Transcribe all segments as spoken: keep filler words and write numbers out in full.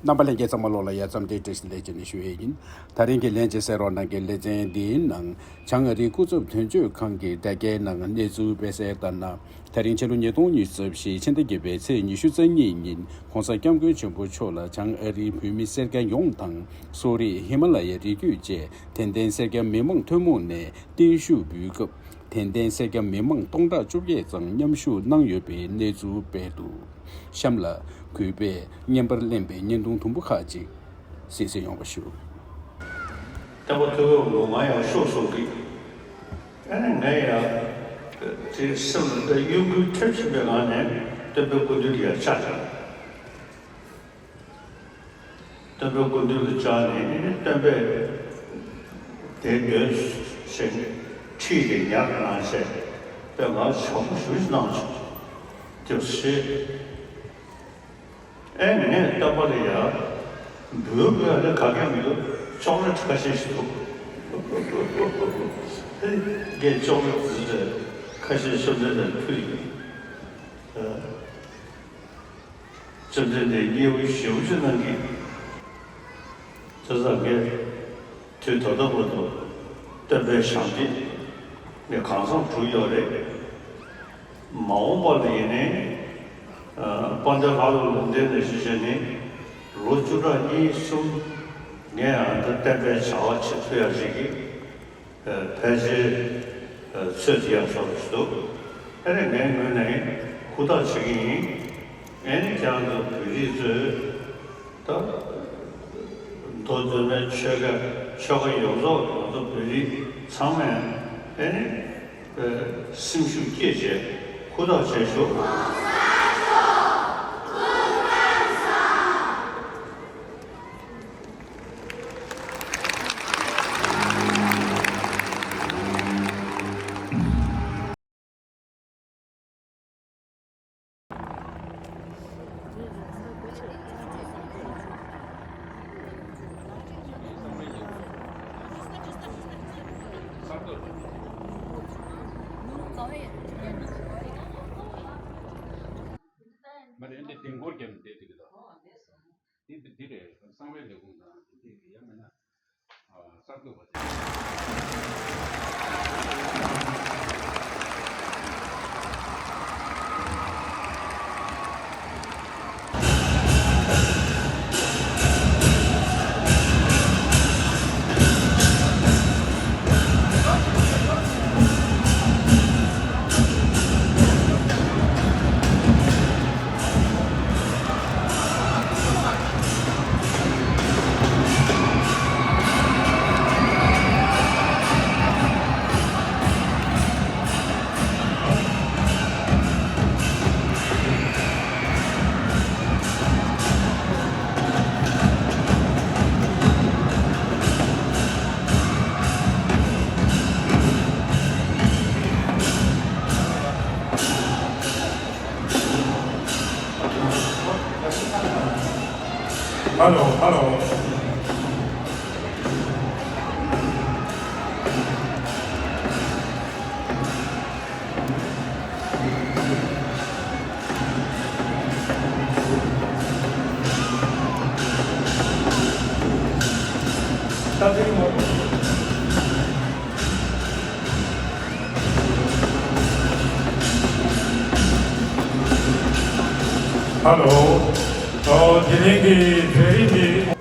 རྣམ་པ་ལྷན་རྒྱས་ཚང་མ་ལོགས་ལ་ཡ་འཚམས་འདྲི་བཀྲ་ཤིས་བདེ་ལེགས་ཅེས་ནས་ཞུ་ཡས་ཡིན། ད་རིང་གི་ལན་གཅིག་གསན་རོགས་གནང་གི། ལེ་ཚན་འདིའི་ནང་བྱང་ཨ་རིའི་སྐུ་ཚབ་དོན་གཅོད་ཁང་གི་དྲ་རྒྱའི་ནང་གནས་ཚུལ་སྤེལ་གསལ་ལྟར་ན། ད་རིང་ཕྱི་ལོ་ཉིས་སྟོང་ཉི་ཤུ་རྩ་བཞི་ཕྱི་ཟླ་བརྒྱད་པའི་ཚེས་ཉི་ཤུ་རྩ་གཉིས་ཉིན་༸གོང་ས་༸སྐྱབས་མགོན་ཆེན་པོ་མཆོག་ལ་བྱང་ཨ་རིའི་བོད་མི་སེར་སྐྱ་ཡོངས་དང་། གསོ་རིག་ཧི་མ་ལ་ཡའི་རི་རྒྱུད་བཅས་དད་ལྡན་སེར་སྐྱ་མི་མང་ཐུན་མོང་ནས་བརྟན་བཞུགས་འབུལ་སྐབས། དད་ལྡན་སེར་སྐྱ་མི་མང་སྟོང་ཕྲག་བཅོ་བརྒྱད་ཙམ་མཉམ་ཞུགས་གནང་ཡོད་པའི་གནས་ཚུལ་སྤེལ་འདུག་གཤམ་ལ་གུས་པས་བརྙན་པར་གླེང་བའི་བརྙན་ཐུང་དུམ་བུ་ཁག་ཅིག་གཟིགས་གཟིགས་ཡོང་བ་ཞུ། སྟོན་པ་ཐུགས་ཀྱི་ངོ་ང་ཡང་ཤོག་གསུང་གི། ཨ་ནི་ངས་ཡང་དེ་སེམས་ལ་འདི་གཡོ་འགུལ་ཐེབས་བཞིན་པའི་ངང་ནས་སྟོན་པའི་སྐུ་མདུན་དུ་ཡར་ཕྱག་བྱས། སྟོན་པའི་སྐུ་མདུན་དུ་བཅར་ནས་ཨ་ནི་སྟོན་པས་དེ་འདོན་ཞེས་ཁྲིད་དེ་ཉར་གནང་བྱས་པས་ང་བྱམས་པོ་ཞུ་ཞིག་གནང་བྱུང་། དེ་བཞིན། ཨེ་ངས་སྟོན་པ་ལ་ཡ་འབུལ་དགོས་ཡ་ལས་ག་གེ་མི་འདུག་ཅོག་ལེ་ཊི་ཁ་ཤས་ཤིག་འདུག་ངས་ཅོག་ལེ་ཊི་འདི་འདྲ་ཁ་ཤས་ཤོམ་འདྲ་འདྲ་ཕུལ་ཡིན། ཨ། བཅོམ་ལྡན་འདས་མཉེས་པོ་ཞེ་པོ་ཅིག་གནང་གི། བྱས་ཙང་ངས་དུས་ད་ལྟ་བར་དུ་སྟོན་པའི་ཞབས་འདེགས་ངས་གང་འཚམ་གྲུབ་ཡོད་རེད། མ་འོངས་པ་ལ་ཡིན་ནའི་ཨ་དཔལ་ལྡན་ལྷ་ལུང་ལུང་བསྟན་ནས་ཞུས་བྱས་ནས་ལོ་བཅུ་ཕྲག་གཉིས་གསུམ་ངས་ཨ་ད་བསྟན་པའི་བྱ་བ་བྱེད་ཐུབ་ཡག་ཅིག་གི་ཕལ་ཆེར་ཚོད་ཐིག་ཡག་ཤོས་ཤིག་འདུག་ཨ་ནི་ངས་ངོས་ནས་ཧུར་ཐག་བྱེད་ཀྱི་ཡིན། ཨ་ནི་ཁྱེད་རང་ཚོ་བོད་རིགས་ཚོས་ད་མདོ་སྟོད་སྨད་ཆོལ་ཁ་ཆོལ་ཁ་ཡོངས་རྫོགས་ང་ཚོ་བོད་རིགས་ཚང་མས་ཨ་ནི་སེམས་ཤུགས་བསྐྱེད་བྱས་ཧུར་ཐག་བྱས་ཤོག་མ་རེད། འདི་ལྡིང་སྐོར་བརྒྱབ་ནས་བསྡད་ཀྱི་འདུག་འདི་འདི་འདི་རེད། གསང་བའི་ལས་ཁུངས་དང་འདི་ཡང་མིན་ན་གསར་འགོད་པ་དེ། Hello, hello. Hello. ཨོ། དེ་རིང་གི་བོད་རིགས་ཀྱི།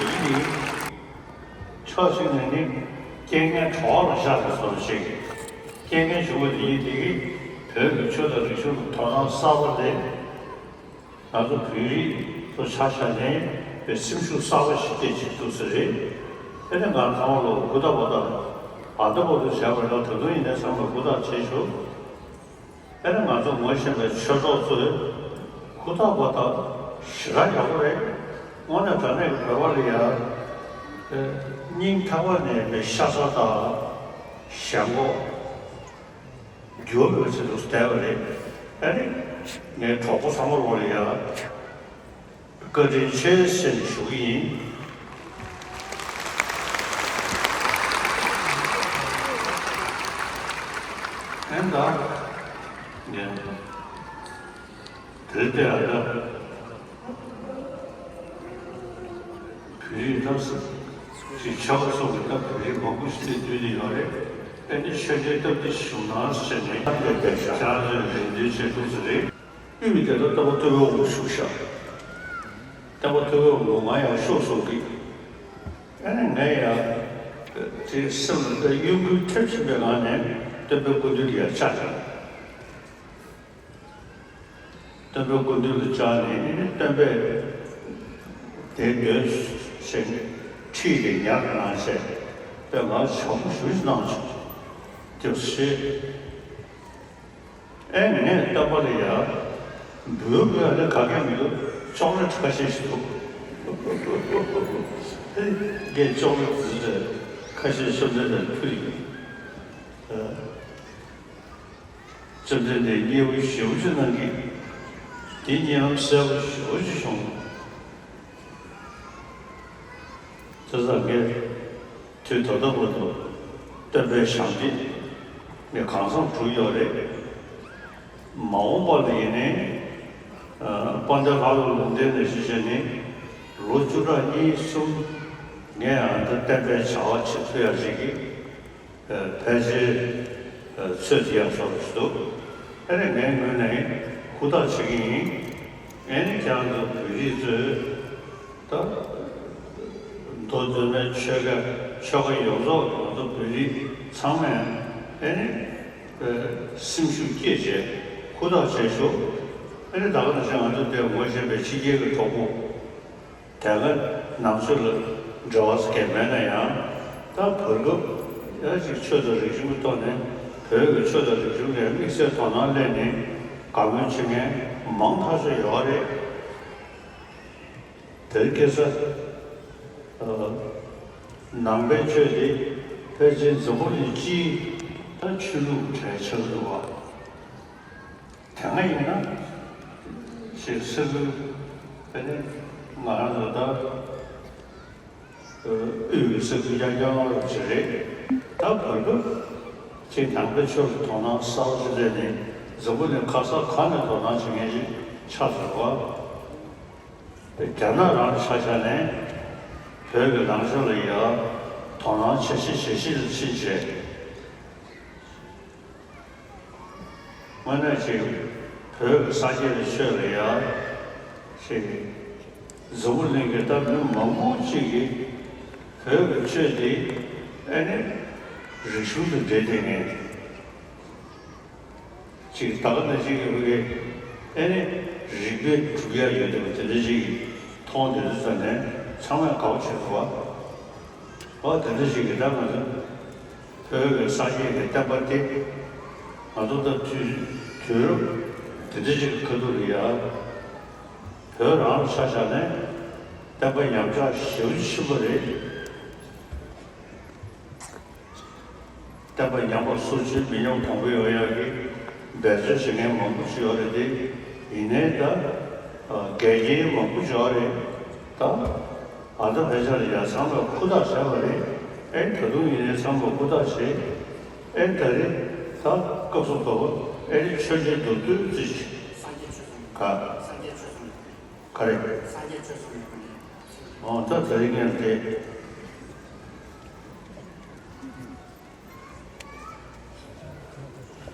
ཡིན། ཕྱོགས་གཅིག་ནས་ནི་རྐྱེན་ངན་གྲོགས་ལ་བཞག་པའི་བཟོ་འདྲ་ཞིག་རྐྱེན་ངན་བྱུང་བ་དེ་ཡིན་དེ་གིས་བོད་ཀྱི་ཆོས་དང་རིག་གཞུང་ལ་དོ་སྣང་གསར་པ་དེ། ང་ཚོ་བོད་རིགས་ཚོ་ཆ་བཞག་ནས་པའི་སེམས་ཤུགས་གསར་པ་ཞིག་སྐྱེད་བྱེད་ཐུབ་ས་རེད། དེ་ནས་ང་ཚང་མ་ལོ་ཧུར་ཐག་པ་དང་ཨ་ད་བར་དུ་བྱས་པ་ཡིན་ན་ད་དུང་ཡིན་ནའི་ཚང་མ་ཧུར་ཐག་བྱེད་ཆོག་དེ་ནས་ང་ཚོ་ངོ་ཤེས་པའི་ཆོས་གྲོགས་ཚོས་ཧུར་ཐག་པ་དང་ཞེ་དྲག་ཡག་པོ་རེད། དངོས་གནས་དྲང་གནས་ཀྱི་བོད་པ་ལ་ཡ་སྙིང་ཐག་པ་ནས་པའི་ཤ་ཚ་དང་ཞེན་ཁོག་འགྱུར་བའི་ཚུལ་དུ་བསྡད་པ་རེད། ཨ་ནི། ངའི་གྲོགས་པོ་ཚང་མ་ལོ་ལ་ཡ། བཀའ་དྲིན་ཆེ་ཟེར་ནས་ཞུ་གི་ཡིན། ཨེ་ད། ངས། དེ་ལྟ་ཡ་ད། བོད་རིགས་ཐབས་སུ་ཅིག་ཆགས་སོགས་ཀྱི་ད་བོད་རིགས་མང་པོ་ཞིག་དེ་འདུས་ནས་ཡོད་རེད། ཨེ་ནི་ཆོས་འབྲེལ་སྟབས་བདེ་ཞུ་ན་ཟེར་ནས་ཁྱེད་རང་ཚོས་རེ་འདུན་བྱེད་ཐུབ་ས་རེད། དབུས་མི་དེ་ཚོ་སྟོན་པ་ཐུབ་པའི་དབང་དུ་ཞུགས་ཤག་སྟོན་པ་ཐུབ་པའི་དབང་དུ་ང་ཡང་ཤོག་གསུངས་ཀྱི། ཨེ་ནི་ངས་ཡང་དེ་སེམས་ལ་ད་གཡོ་འགུལ་ཐེབས་བཞིན་པའི་ངང་ནས་སྟོན་པའི་སྐུ་མདུན་ལ་ཡར་བཅར་ཡོང་། སྟོན་པའི་སྐུ་མདུན་ལ་བཅར་ནས་ཨེ་ནི་སྟོན་པས་དེ་འདོན་ཞེས་ཁྲིད་དེ་ཉར་གནང་བྱས་པས་ང་བྱམས་པོ་ཞུ་གནང་བྱུང་། དེ་བཞིན། ཨེ་ངས་སྟོན་པ་ལ་ཡ། འབུལ་དགོས་ཡ་ལས་ག་གེ་མི་འདུག་ཅོག་ལེ་ཁ་ཤས་ཤིག་འདུག་ངས་ཅོག་ལེ་འཛིན་རེད། ཁ་ཤས་ཤོམ་ལེ་ལ་ཕུལ་ཡིན། བཅོམ་ལྡན་འདས་མཉེས་པོ་ཞེ་པོ་ཅིག་གནང་གིས། འདི་གཉིད་ལམ་གསལ་པོ་ཞེ་པོ་ཅིག་བྱུང་། དེ་ཙང་ངས་དུས་ད་ལྟ་བར་དུ་སྟོན་པའི་ཞབས་འདེགས་ནི་གང་འཚམ་གྲུབ་ཡོད་རེད། མ་འོངས་པ་ལ་ཡིན་ནའི་དཔལ་ལྡན་ལྷ་ལུང་ལུང་བསྟན་ནས་ཞུས་བྱས་ནི་ལོ་བཅུ་ཕྲག་གཉིས་གསུམ་ངས་ཨ་ད་བསྟན་པའི་བྱ་བ་བྱེད་ཐུབ་ཡ་ཞིག་གི་ཕལ་ཆེར་ཚོད་ཐིག་ཡག་ཤོས་ཤིག་འདུག་ཨེ་ནས་ངའི་ངོས་ནས་ཧུར་ཐག་བྱེད་ཀྱི་ཡིན། ཨེ་ནས་ཁྱེད་རང་ཚོ་བོད་རིགས་ཚོས་ད་མདོ་སྟོད་སྨད་ཆོལ་ཁ་ཆོལ་ཁ་ཡོངས་རྫོགས་ང་ཚོ་བོད་རིགས་ཚང་མས་ཨེ་ནས་སེམས་ཤུགས་བསྐྱེད་བྱས་ཧུར་ཐག་བྱས་ཤོག་ཨེ་ནས་ད་ག་ནང་བཞིན་ང་ཚོ་འདིར་ངོ་ཤེས་པའི་ཕྱི་རྒྱལ་གྱི་གྲོགས་པོ། དེ་སྔ་ནང་ཆོས་ལ་འབྲེལ་བ་གང་ཡང་མེད་ན་ཡང་ད་བར་སྐབས་ཡ་ཅིག་ཆོས་དང་རིག་གཞུང་གི་ཐོག་ནས་བོད་ཀྱི་ཆོས་དང་རིག་གཞུང་ལ་དམིགས་བསལ་དོ་སྣང་སླེབས་ནས་དགའ་མོས་བྱེད་མཁན་མང་ཐག་ཆོད་ཡོད་རེད། དེར་སྐྱེས་ས་ནང་པའི་ཆོས་དེ་ཕལ་ཆེར་འཛམ་བུ་གླིང་སྤྱིའི་ད་ཆོས་ལུགས་གྲས་ཆགས་འདུག་བ། དེ་སྔ་ཡིན་ན་ཞེས་ས་ཁུལ་ཨ་ནི་ང་རང་ཚོ་ད་དབུས་ཀྱི་ས་ཁུལ་རྐྱང་རྐྱང་ལོག་ཅིག་རེད། ད་བར་སྐབས་ཅིག་ནང་པའི་ཆོས་ལ་དོ་སྣང་གསར་པ་ཞིག་སླེབས་ནས་འཛམ་བུ་གླིང་ག་ས་ག་ནས་དོ་སྣང་བྱེད་མཁན་ཞིག་ཆགས་ཚར་བ། རྒྱ་ནག་རང་ཆ་བཞག་ནས་བོད་ཀྱི་ནང་ཆོས་ལ་ཡ་དོ་སྣང་ཆེ་ཤོས་ཇེ་ཆེ་ལ་ཕྱིན་བྱས། དངོས་གནས་ཅིག་བོད་ཀྱི་སངས་རྒྱས་པའི་ཆོས་ལ་ཡ་ཅིག་འཛམ་བུ་གླིང་གི་ད་མི་མང་པོ་ཅིག་གིས་བོད་ཀྱི་ཆོས་འདི་ཨེ་ནི་རིག་གཞུང་དང་འབྲེལ་བསྡད་མཁན་ཅིག་ད་ག་ནང་བཞིན་གྱི་བོད་ཀྱི་ཨེ་ནི་རིག་པའི་གྲུབ་ཡ་ཡོད་བསྡད་པ་དེ་འདྲ་ཅིག་མཐོང་དེ་ཚོ་ཙམ་ནས་ཚང་མས་དགའ་པོ་བྱེད་དགོས་པ། འོ་དེ་འདྲ་ཞིག་གིས་ད་ང་ཚོ་བོད་ཀྱི་སངས་རྒྱས་ཀྱི་བསྟན་པ་དེ་ང་ཚོ་ད་དུས་དུས་རབས་དེ་འདྲ་ཞིག་གི་ཁ་ཐུག་ལ་ཡ་བོད་རང་ལ་ཆ་བཞག་ནས་བསྟན་པ་ཉམས་ཆག་ཞེ་པོ་ཕྱིན་པ་རེད། བསྟན་པ་ཉམས་པ་སོར་ཆུད་མི་ཉམས་གོང་འཕེལ་ཡོང་ཡག་གི་འབད་བརྩོན་བྱེད་མཁན་མང་པོ་ཞིག་ཡོད་རེད་དེ། ཡིན་ནའི་ད་འགལ་རྐྱེན་མང་པོ་ཞིག་ཡོད་རེད་ད། ཨ་ད་ཕལ་ཆེར་ལ་ཡ་ཚང་མས་ཧུར་ཐག་བྱས་པ་རེད། ཨེ་ད་དུང་ཡིན་ནའི་ཚང་མས་ཧུར་ཐག་བྱས། ཨེ་ད་རེད་ད་སྐབས་སུ་བབ་པ་ཨེ་རེད་ཆོས་འབྲེལ་མདོར་བསྡུས་རྩིས་ག་ག་རེད། འོ་ད་ད་རེད་ངས་དེ།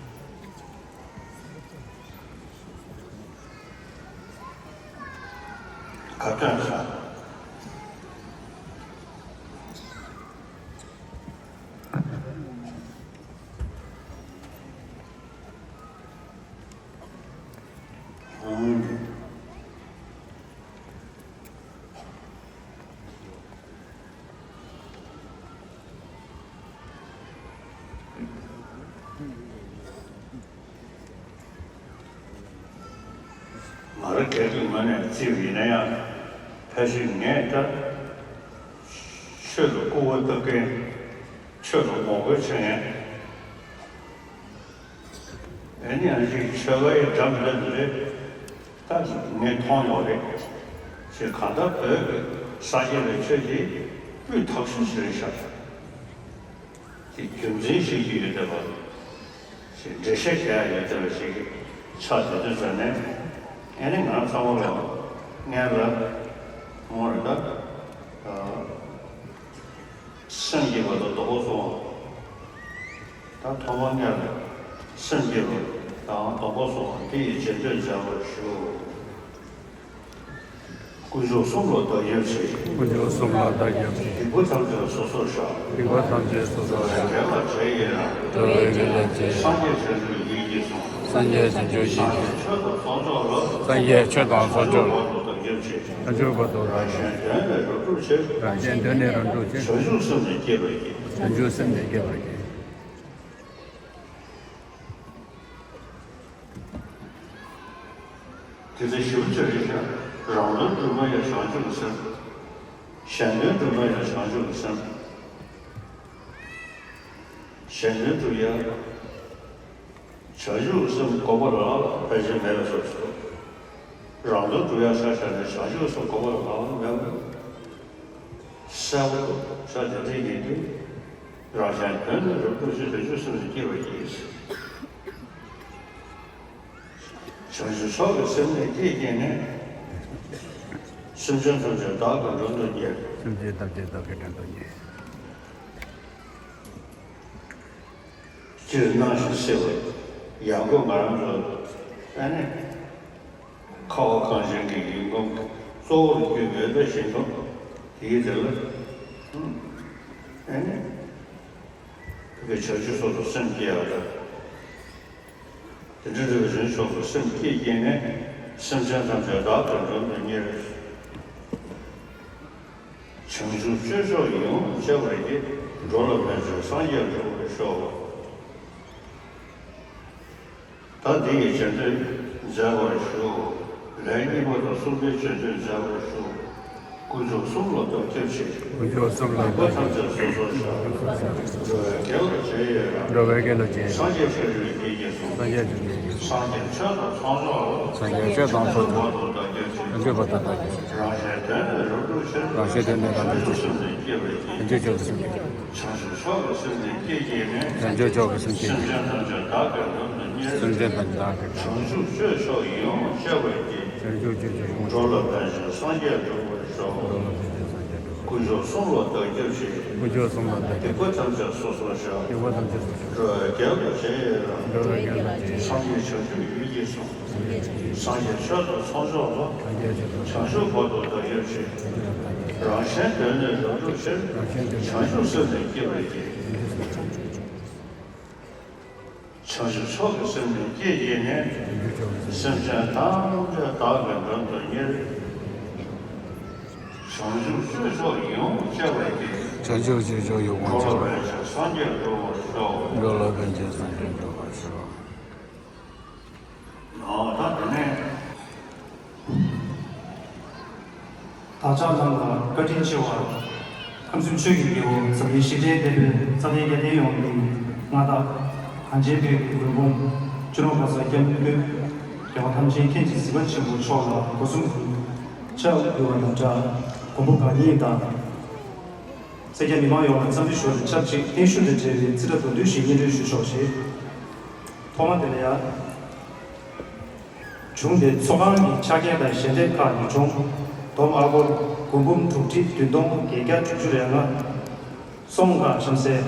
ག་དོན་ཟེར། རྒྱལ་པོའི་ངོས་ནས་བརྩིས་པ་ཡིན་ན་ཡང་། ཕལ་ཆེར་ངས་ད་ཆོས་ལ་སྐུར་བ་བཏབ་མཁན། ཆོས་ལ་ངོ་རྒོལ་བྱེད་མཁན། ཨེ་ནི་ཨ་ཅིག་ཆོལ་ཁའི་འདྲ་མི་འདྲ་འདི་རེད། ད་ངས་མཐོང་ཡོད་རེད། ཞེས་གང་ལྟར་བོད་ཀྱི་སངས་རྒྱས་པའི་ཆོས་འདི་སྤུས་དག་ཤོས་ཤིག་རེད་ཤག་དེ་རྒྱུ་མཚན་ཤེས་རྒྱུ་ཡོད་བསྡད་པ་ཞིག་འགྲེལ་བཤད་རྒྱག་ཡ་ཡོད་བསྡད་པ་ཞིག་ཆགས་བསྡད་དུས་ཙང་ནས། ཨེ་ནི་ང་རང་ཚང་མ་ལ་སྔོན་ལ་ངོ་རེ་ད། སེམས་བསྐྱེད་པ་དང་སྡོམ་པ་སྲུང་བ། ད་ཐོག་མར་སྔོན་ལ་སེམས་བསྐྱེད་པ་དང་སྡོམ་པ་སྲུང་བ་དེ་ཡི་རྗེས་ཟློས་མཛད་པར་ཞུ། དཀོན་མཆོག་གསུམ་ལ་བདག་སྐྱབས་མཆི། དཀོན་མཆོག་གསུམ་ལ་བདག་སྐྱབས་མཆི། སྡིག་པ་ཐམས་ཅད་སོ་སོར་བཤགས། སྡིག་པ་ཐམས་ཅད་སོ་སོར་བཤགས། འགྲོ་བའི་དགེ་ལ་རྗེས་ཡི་རང་། འགྲོ་བའི་དགེ་ལ་རྗེས་ཡི་རང་། སངས་རྒྱས་བྱང་ཆུབ་ཡིད་ཀྱིས་བཟུང་། སངས་རྒྱས་བྱང་ཆུབ་ཡིད་ཀྱིས་བཟུང་། སངས་རྒྱས་ཆོས་དང་ཚོགས་མཆོག་ལ། སངས་རྒྱས་ཆོས་དང་ཚོགས་མཆོག་ལ། བྱང་ཆུབ་བར་དུ་བདག་སྐྱབས་མཆི། བྱང་ཆུབ་བར་དུ་བདག་སྐྱབས་མཆི། རང་གཞན་དོན་ལས་རབ་བསྒྲུབ་ཕྱིར། རང་གཞན་དོན་ལས་རབ་བསྒྲུབ་ཕྱིར། བྱང་ཆུབ་སེམས་ནི་བསྐྱེད་པར་བགྱི། བྱང་ཆུབ་སེམས་ནི་བསྐྱེད་པར་བགྱི། དེ་ཚེ་ཞིབ་ཆ་རེ་བཞག་རང་དོན་སྒྲུབ་ན་ཡང་བྱང་ཆུབ་སེམས། གཞན་དོན་སྒྲུབ་ན་ཡང་བྱང་ཆུབ་སེམས། གཞན་དོན་སྒྲུབ་ཡ། བྱང་ཆུབ་སེམས་དགོས་པ་ལ་ཕལ་ཆེར་མེད་པའི་བཟོ་ཞིག་འདུག་རང་དོན་སྒྲུབ་ཡ་ཆ་བཞག་ནས་བྱང་ཆུབ་སེམས་དགོས་པ་ལ་མེད་པ་གསལ་པོ་འདུག་ས་དེ་འདྲ་ཡིན་དུས། རང་གཞན་དོན་ལ་རབ་བསྒྲུབ་ཕྱིར། བྱང་ཆུབ་སེམས་ནི་བསྐྱེད་པར་བགྱི། བྱང་ཆུབ་མཆོག་གི་སེམས་ནི་བསྐྱེད་བགྱིས་ནས། སེམས་ཅན་ཐམས་ཅད་བདག་གིས་མགྲོན་དུ་གཉེར། སེམས་ཅན་ཐམས་ཅད་བདག་གིས་མགྲོན་དུ་གཉེར། སྤྱིར་སྣང་ཞིང་སྲིད་པ་ཡང་སྒོས་ང་རང་ཚོ་ཨ་ནི་ཁ་བ་གངས་ཅན་གྱི་ཡུལ་ཁམས་གཙོ་བོར་གྱུར་ཡོད་པ་བཞིན་དུ། དེའི་དེ་ལ་ཨ་ནི་བྱང་ཆུབ་སོ་སོར་སེམས་བསྐྱེད་པ་དང་། དེ་འདྲ་རེ་བའི་རིན་མཆོག་ཏུ་སེམས་བསྐྱེད་བགྱིས་ནས། སེམས་ཅན་ཐམས་ཅད་བདག་གིས་མགྲོན་དུ་གཉེར། བྱང་ཆུབ་སྤྱོད་མཆོག་ཡིད་འོང་སྤྱད་པར་བགྱི། འགྲོ་ལ་ཕན་ཕྱིར་སངས་རྒྱས་འགྲུབ་པར་ཤོག་ད་འདི་ཡི་རྗེས་ཟློས་མཛད་པར་ཞུ། ལན་གཉིས་པ་དང་གསུམ་པའི་རྗེས་ཟློས་མཛད་པར་ཞུ། དཀོན་མཆོག་གསུམ་ལ་བདག་སྐྱབས་མཆི། དཀོན་མཆོག་གསུམ་ལ་བདག་སྐྱབས་མཆི། སྡིག་པ་ཐམས་ཅད་སོ་སོར་བཤགས། འགྲོ་བའི་དགེ་ལ་རྗེས་ཡི་རང་། འགྲོ་བའི་དགེ་ལ་རྗེས་ཡི་རང་། སངས་རྒྱས་བྱང་ཆུབ་ཡིད་ཀྱིས་བཟུང་། སངས་རྒྱས་བྱང་ཆུབ་ཡིད་ཀྱིས་བཟུང་། སངས་རྒྱས་ཆོས་དང་ཚོགས་མཆོག་ལ། སངས་རྒྱས་ཆོས་དང་ཚོགས་མཆོག་ལ། བྱང་ཆུབ་བར་དུ་བདག་སྐྱབས་མཆི། བྱང་ཆུབ་བར་དུ་བདག་སྐྱབས་མཆི། རང་གཞན་དོན་ལས་རབ་བསྒྲུབ་ཕྱིར། རང་གཞན་དོན་ལས་རབ་བསྒྲུབ་ཕྱིར། བྱང་ཆུབ་སེམས་ནི་བསྐྱེད་པར་བགྱི། བྱང་ཆུབ་སེམས་ནི་བསྐྱེད་པར་བགྱི། བྱང་ཆུབ་མཆོག་གི་སེམས་ནི་བསྐྱེད་བགྱིས་ནས། བྱང་ཆུབ་མཆོག་གི་སེམས་བསྐྱེད་བགྱིས། སེམས་ཅན་ཐམས་ཅད་བདག་གིས་མགྲོན་དུ་གཉེར། སེམས་ཅན་ཐམས་ཅད་བདག་གིས་མགྲོན་དུ་གཉེར། བྱང་ཆུབ་སྤྱོད་མཆོག་ཡིད་འོང་སྤྱད་པར་བགྱི། བྱང་ཆུབ་སྤྱོད་མཆོག་ཡིད་འོང་། འགྲོ་ལ་ཕན་ཕྱིར་སངས་རྒྱས་འགྲུབ་པར་ཤོག་འགྲོ་ལ་ཕན་ཕྱིར་སངས་རྒྱས་འགྲུབ་པར་ཤོག་དཀོན་མཆོག་གསུམ་ལ་བདག་སྐྱབས་མཆི། དཀོན་མཆོག་གསུམ་ལ་བདག་སྐྱབས། སྡིག་པ་ཐམས་ཅད་སོ་སོར་བཤགས། སྡིག་པ་ཐམས་ཅད་སོ་སོར་བཤགས། འགྲོ་བའི་དགེ་ལ་རྗེས་ཡི་རང་། འགྲོ་བའི་དགེ་ལ་རྗེས་ཡི་རང་། སངས་རྒྱས་བྱང་ཆུབ་ཡིད་ཀྱིས་བཟུང་། སངས་རྒྱས་ཆོས་དང་ཚོགས་མཆོག་ལ། སངས་རྒྱས་ཆོས་དང་། བྱང་ཆུབ་བར་དུ་བདག་སྐྱབས་མཆི། རང་གཞན་དོན་ལས་རབ་བསྒྲུབ་ཕྱིར། རང་གཞན་དོན་ལས། བྱང་ཆུབ་སེམས་ནི་བསྐྱེད་པར་བགྱི། བྱང་ཆུབ་མཆོག་གི་སེམས་ནི་བསྐྱེད་བགྱིས་ནས། སེམས་ཅན་ཐམས་ཅད་བདག་གིས་མགྲོན་དུ་གཉེར། བྱང་ཆུབ་སྤྱོད་མཆོག་ཡིད་འོང་སྤྱད་པར་བགྱི། བྱང་ཆུབ་སྤྱོད་མཆོག་ཡིད་འོང་སྤྱད་པར་བགྱི། འགྲོ་ལ་ཕན་ཕྱིར་སངས་རྒྱས་འགྲུབ་པར་ཤོག་འགྲོ་ལ་ཕན་ཕྱིར་སངས་རྒྱས་འགྲུབ་པར་ཤོག་ཨོ་ད་དེ་ནས། བདག་ཅག་རྣམས་ལ་བཀའ་དྲིན་ཆེ་བ། ཁམས་གསུམ་ཆོས་ཀྱི་རྒྱལ་པོ་འཛམ་གླིང་ཞི་བདེའི་དཔལ་པོས་རྩ་བའི་བརྒྱ་ལྡན་ཡོངས་ཀྱི་མངའ་བདག་གངས་ཅན་བོད་ཀྱི་མགོན་འབུམ་སྤྱི་ནོར་༸གོང་ས་༸སྐྱབས་མགོན་རྒྱལ་བ་ཐམས་ཅད་མཁྱེན་ཅིང་གཟིགས་པ་ཆེན་པོ་མཆོག་ལ་སྒོ་གསུམ་གུས་ཕྱག་འབུལ་བ་དང་སྦྲགས་མགོན་པོ་གང་ཉིད་དང་། སེར་སྐྱ་མི་མང་ཡོངས་ལ་འཚམས་འདྲི་ཞུ་བ་དང་ཆབས་ཅིག་བརྟན་བཞུགས་དང་འབྲེལ་བའི་རྩིས་ཁྲ་མདོར་བསྡུས་ཤིག་སྙན་སྒྲོན་ཞུ་ཆོག་ཅིག་ཐོག་མ་དེ་ལ་ཡ། བྱུང་སྟེ་ཚོགས་ཁང་གི་ཕྱག་འཁྱེར་དང་ཞལ་འདེབས་ཁག་ཉིས་སྟོང་། སྡོམ་ཨ་སྒོར་སྒོར་འབུམ་དྲུག་ཁྲི་བདུན་སྟོང་བརྒྱད་བརྒྱ་དྲུག་ཅུ་རེ་ལྔ། སོང་ཁག་གཤམ་གསལ།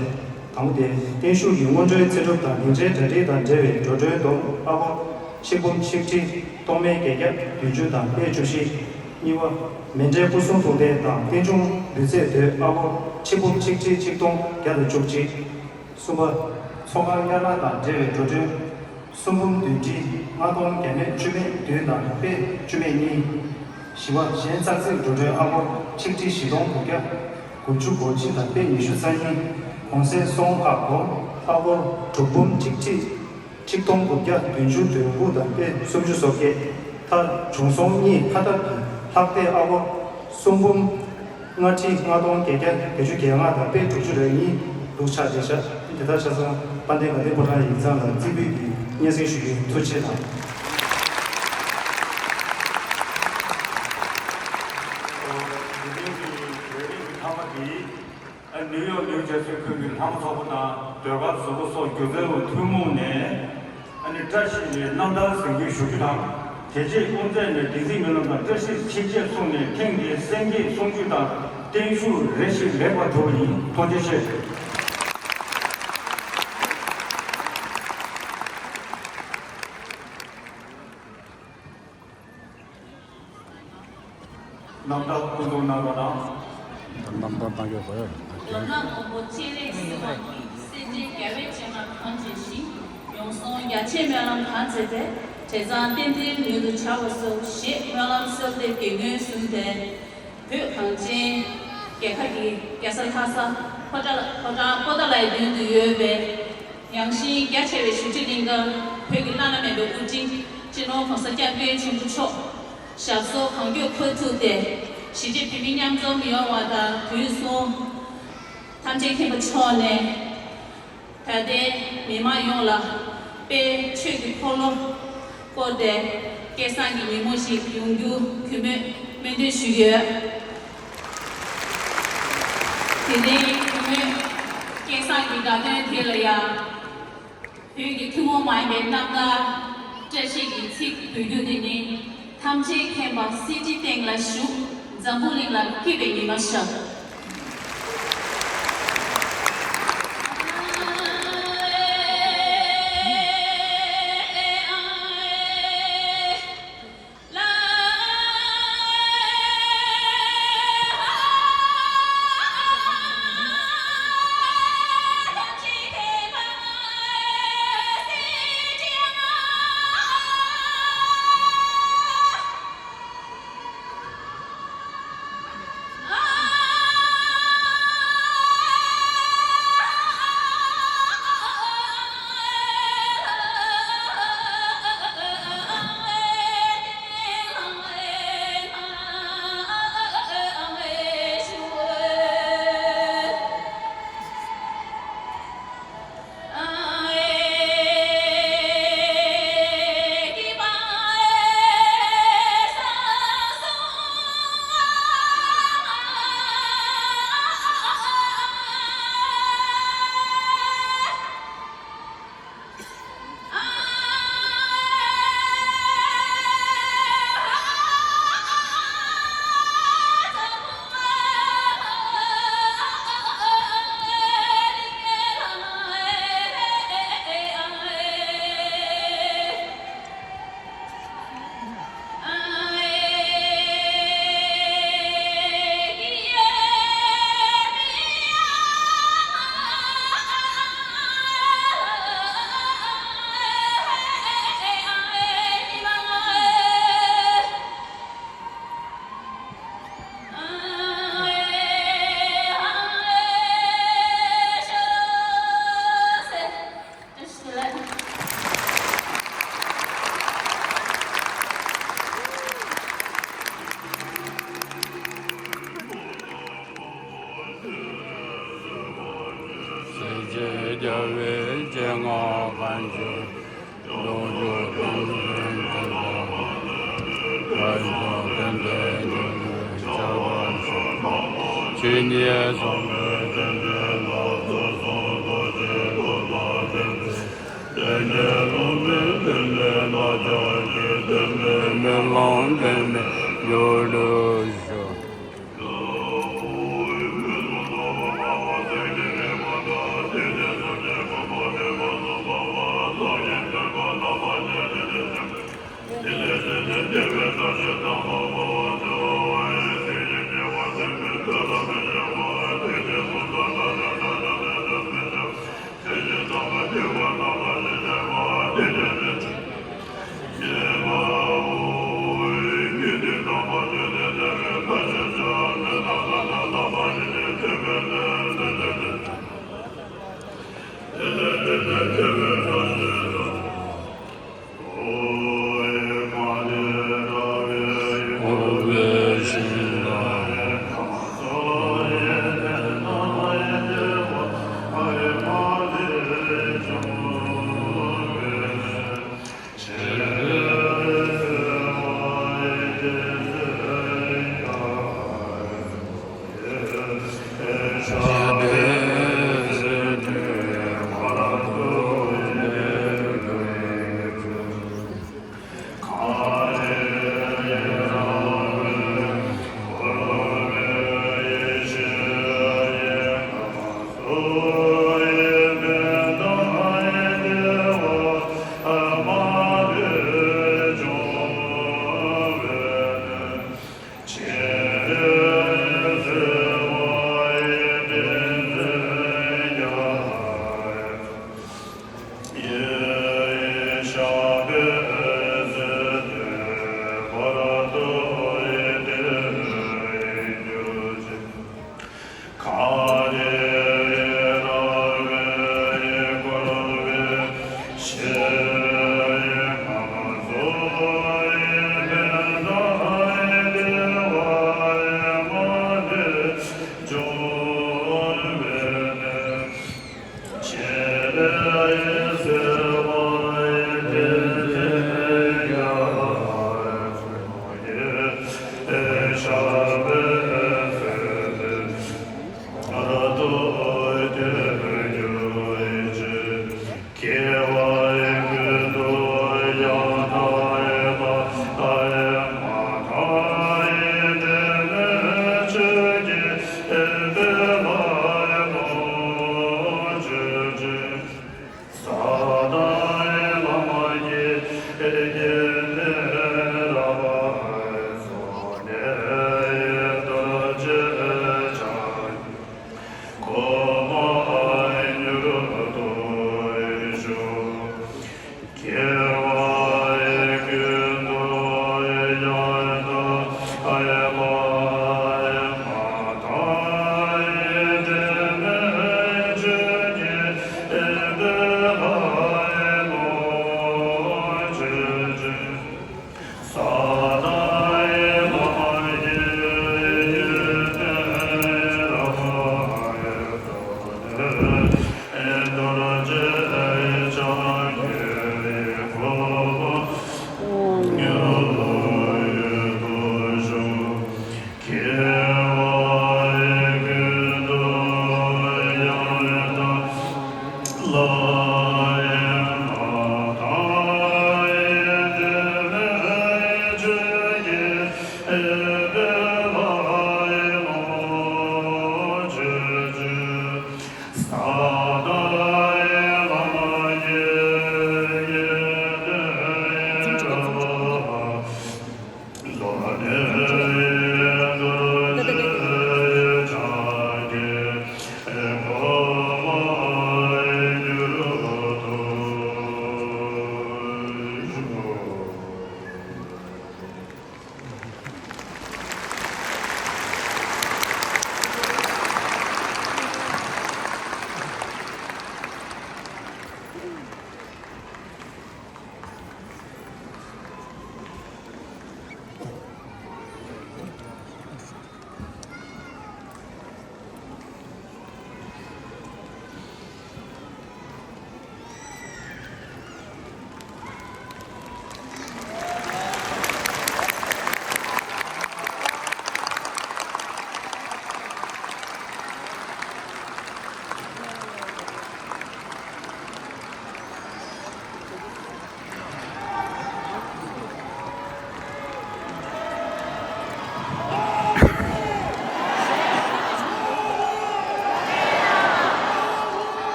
དང་པོ་དེ་བརྟན་བཞུགས་ཀྱི་སྔོན་འགྲོའི་ཚེ་སྒྲུབ་དང་སྡིངས་ཆའི་གྲ་སྒྲིག་དང་འབྲེལ་བའི་འགྲོ་གྲོན་སྡོམ་ཨ་སྒོར་ཆིག་འབུམ་ཆིག་ཁྲི་སྟོང་མེད་བརྒྱད་བརྒྱ་བདུན་ཅུ་དང་པད་བཅུ་བཞི། གཉིས་པ། མཎྜལ་སྐུ་གསུང་ཐུགས་རྟེན་དང་རྟེན་འབྱུང་འབུལ་ཚད་དོད་ཨ་སྒོར་ཆིག་འབུམ་ཆིག་ཁྲི་ཆིག་སྟོང་བརྒྱ་དང་བཅུ་གཅིག། གསུམ་པ། ཚོགས་ཁང་དབྱར་གནང་དང་འབྲེལ་བའི་འགྲོ་གྲོན། སུམ་འབུམ་བདུན་ཁྲི་ལྔ་སྟོང་བརྒྱ་མེད་བཅུ་མེད་བདུན་དང་པད་བཅུ་མེད་གཉིས། བཞི་པ། གཞན་ཙག་ཙིག་འགྲོ་གྲོན་ཨ་སྒོར་ཆིག་ཁྲི་བཞི་སྟོང་དགུ་བརྒྱ་དགུ་བཅུ་གོ་གཅིག་དང་པད་ཉི་ཤུ་རྩ་གཉིས། གོང་གསལ་སོང་ཁག་སྒོར་ཨ་སྒོར་དྲུག་འབུམ་ཁྲི་ཁྲི་ཆིག་སྟོང་དགུ་བརྒྱ་བདུན་ཅུ་དོན་དགུ་དང་པད་སུམ་ཅུ་སོ་བརྒྱད། མཐར་བྱུང་སོང་གཉིས་ཕ་སྟག་གི་ལྷག་ལྟས་ཨ་སྒོར་གསུམ་འབུམ་ལྔ་ཁྲི་ལྔ་སྟོང་བརྒྱད་བརྒྱ་བརྒྱད་ཅུ་གྱ་ལྔ་དང་པད་དྲུག་ཅུ་རེ་གཉིས་འདུག་ཆགས་བསྡད་ཤག་དེ་ལྟར་ཆ་ཚང་དཔལ་ལྡན་དགའ་ལྡན་ཕོ་བྲང་ཡིག་ཚང་ལ་རྩིས་འབུལ་གྱི་སྙན་སེང་ཞུ་རྒྱུའི་ཐུགས་རྗེ་ཆེ་དང་། འདི་ཐེངས་ཀྱི་ལས་རིམ་གྱི་མཐའ་མ་འདི། ཨ་ནིའུ་ཡོག་ནིའུ་ཇར་སི་ཁུལ་གྱི་ལྷ་མོ་ཚོགས་པ་དང་ཟློས་གར་བཟོ་པ་སོགས་སྒྱུ་རྩལ་བ་ཐུན་མོང་ནས་ཨ་ནི་བཀྲ་ཤིས་པའི་རྣམ་ཐར་གཟིགས་འབུལ་ཞུ་རྒྱུ་དང་། དེ་རྗེས་དབུ་མཛད་ནས་བདེན་ཚིག་སྨོན་ལམ་དང་བཀྲ་ཤིས་ཆིབས་རྒྱས་གསུངས་ནས་ཐེངས་འདིའི་གསན་བརྗོད་གསུང་ཆོས་དང་བརྟན་བཞུགས་རེ་ཞིག་ལེགས་པར་གྲུབ་པ་ཡིན། ཐུགས་རྗེ་ཆེ། རྣམ་ཐར་སྐུ་གཟུགས་གནང་རོགས་གནང་། རྣམ་ཐར་གནང་རྒྱུ་གོ་ཡ། ལམ་སྣ་མང་པོ་སྤྱན་རས་གཟིགས་དབང་གིས་སེམས་ཅན་རྒྱལ་བའི་སྤྱན་སྔར་གང་བྱས་ཤིང་། མྱོང་སོང་རྒྱ་ཆེའི་སྨོན་ལམ་གང་མཛད་པའི་བྲེ་ཚང་རྟེན་འབྲེལ་མྱུར་དུ་བྱ་བར་ཤོག་ཞེས་སྨོན་ལམ་གསོལ་འདེབས་ཀྱི་སྔོན་བཟུང་སྟེ། བོད་གངས་ཅན་རྒྱལ་ཁབ་ཀྱི་རྒྱལ་ས་ལྷ་ས་ཕོ་བྲང་ཕོ་བྲང་པོ་ཏཱ་ལའི་མདུན་དུ་ཡོད་པའི། ཡངས་ཤིང་རྒྱ་ཆེ་བའི་བཞུགས་ཁྲི་གླིང་གར་བོད་ཀྱི་བླ་ན་མེད་པའི་དབུ་ཁྲིད་སྤྱི་ནོར་༸གོང་ས་༸སྐྱབས་མགོན་ཆེན་པོ་མཆོག་ཞབས་སོར་གང་མགྱོགས་འཁོད་ཐུབ་སྟེ་གཞིས་བྱེས་བོད་མི་མཉམ་འཛོམས་ཡོང་བ་དང་དུས་གསུམ་ཐམས་ཅད་མཁྱེན་པ་མཆོག་ནས་དད་ལྡན་མི་མང་ཡོངས་ལ་དཔལ་ཆོས་ཀྱི་འཁོར་ལོ་བསྐོར་ཏེ་སྐལ་བཟང་གི་ཉིན་མོ་ཞིག་ཡོང་རྒྱུ་གུས་མོས་སྨོན་འདུན་ཞུ་གི་ཡོད། དེ་རིང་གུས་མོས་སྐལ་བཟང་གི་དགའ་སྟོན་དེ་ལ་ཡང་བོད་ཀྱི་ཐུན་མོང་མ་ཡིན་པའི་རྣམ་ཐར་བཀྲ་ཤིས་ཀྱི་ཚིག་འབུལ་རྒྱུ་དེ་ནི། ཐམས་ཅད་མཁྱེན་པ་གསེར་ཁྲིའི་སྟེང་ལ་བཞུགས། འཛམ་བུ་གླིང་ལ་སྐྱིད་པའི་ཉི་མ་ཤར།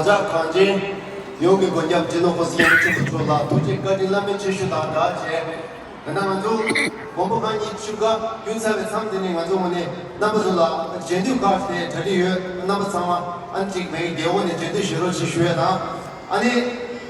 གྲྭ་གངས་ཅན་ཡོངས་ཀྱི་མགོན་སྐྱབས་སྤྱི་ནོར་༸གོང་ས་༸སྐྱབས་མགོན་ཆེན་པོ་མཆོག་ལ་ཐུགས་རྗེ་བཀའ་དྲིན་བླ་མེད་ཆེ་ཞུ་དང་སྦྲགས་བྱས། ད་ལྟ་ང་ཚོ་མགོན་པོ་གང་ཉིད་ཆིབས་ཁ་བསྐྱོན་ཚར་བའི་མཚམས་འདི་ནས་ང་ཚོ་ངོས་ནས་རྣམ་པ་ཚོ་ལ་མཇལ་འདོད་ཁག་དེ་གྲ་སྒྲིག་ཡོད། རྣམ་པ་ཚང་མ་ཨ་ནི་ཅིག་མེད་རྒྱལ་འོག་ནས་མཇལ་འདོད་བྱེད་རོགས་ཞེས་ཞུ་ཡ་དང་། ཨ་ནི་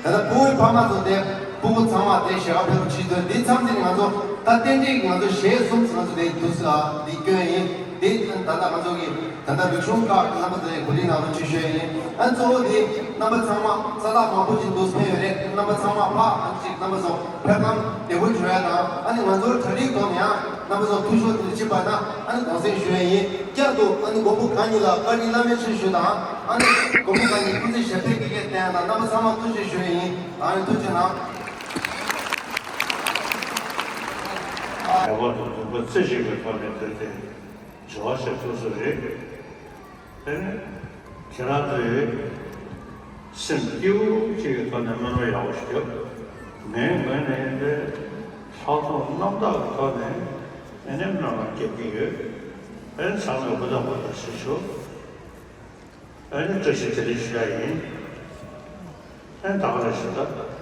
ད་ལྟ་ཕྲུ་གུའི་ཕ་མ་ཚོ་དེ་ཕྲུ་གུ་ཚང་མ་དེ་ཞལ་ཁ་ཕེབས་རོགས་ཞེས་དོན་འདི་མཚམས་འདི་ནས་ང་ཚོ་ད་ཏན་ཏིག་ང་ཚོ་གཞས་གསུམ་ང་ཚོ་དེ་འདུག་ས་འདི་སྐྱོན་ཡིན། དེ་ད་ལྟ་ང་ཚོ་གི་ད་ལྟ་རིག་གཞུང་ཁག་གི་རྣམ་པ་ཚོ་ཡི་གོ་སྒྲིག་གནང་རོགས་ཞེས་ཞུ་ཡ་ཡིན། ཨ་ནི་གཙོ་བོ་དེ་རྣམ་པ་ཚང་མ་ས་ཐག་མང་པོ་ཅིག་འདུག་ཕེབས་ཡོད་རེད། རྣམ་པ་ཚང་མ་ཕ་ཨ་ནི་ཅིག་རྣམ་པ་ཚོ་ཕེབས་ཁམས་བདེ་པོ་བྱུང་ཡ་དང་། ཨ་ནི་ང་ཚོར་གྲ་སྒྲིག་ཐོག་ནས་ཡང་རྣམ་པ་ཚོ་འཐུས་ཤོར་དེ་ཕྱིན་པ་ན་ཨ་ནི་དགོངས་སེལ་ཞུ་ཡ་ཡིན། བསྐྱར་དུ་ཨ་ནི་མགོན་པོ་གང་ཉིད་ལ་བཀའ་དྲིན་བླ་མེད་ཆེ་ཞུ་དང་། ཨ་ནི་མགོན་པོ་གང་ཉིད་སྐུ་ཚེ་ཞབས་པད་ཀྱི་བརྟན་དང་། རྣམ་པ་ཚང་མ་ཐུགས་རྗེ་ཞུ་ཡ་ཡིན། ཨ་ནི་ཐུགས་རྗེ་གནང་། ལས་ཀ་དང་འདུན་པ་རྩེ་གཅིག་གི་ཐོག་ནས་བོད་དེ་བྱ་བ་བྱེད་ཐུབ་ས་རེད། དེ་ནས་ཁྱེད་རང་ཚོས་སེམས་སྐྱིད་པོ་གཅིག་གི་ཐོག་ནས་སྨོན་ལམ་ཡག་པོ་ཞིག་རྒྱབ། ངའི་ངོས་ནས་ཡིན་པས་ལྷག་མཐོང་རྣམ་དག་གི་ཐོག་ནས་ཨ་ནི་སྨོན་ལམ་རྒྱག་གི་ཡོད། ཨ་ནི་ཚང་མས་ཧུར་ཐག་ཧུར་ཐག་བྱེད་ཤོག་ཨ་ནི་བཀྲ་ཤིས་བདེ་ལེགས་ཞུ་ཡ་ཡིན། ཨ་ནི་ད་ག་རེ་ཞུ་ད།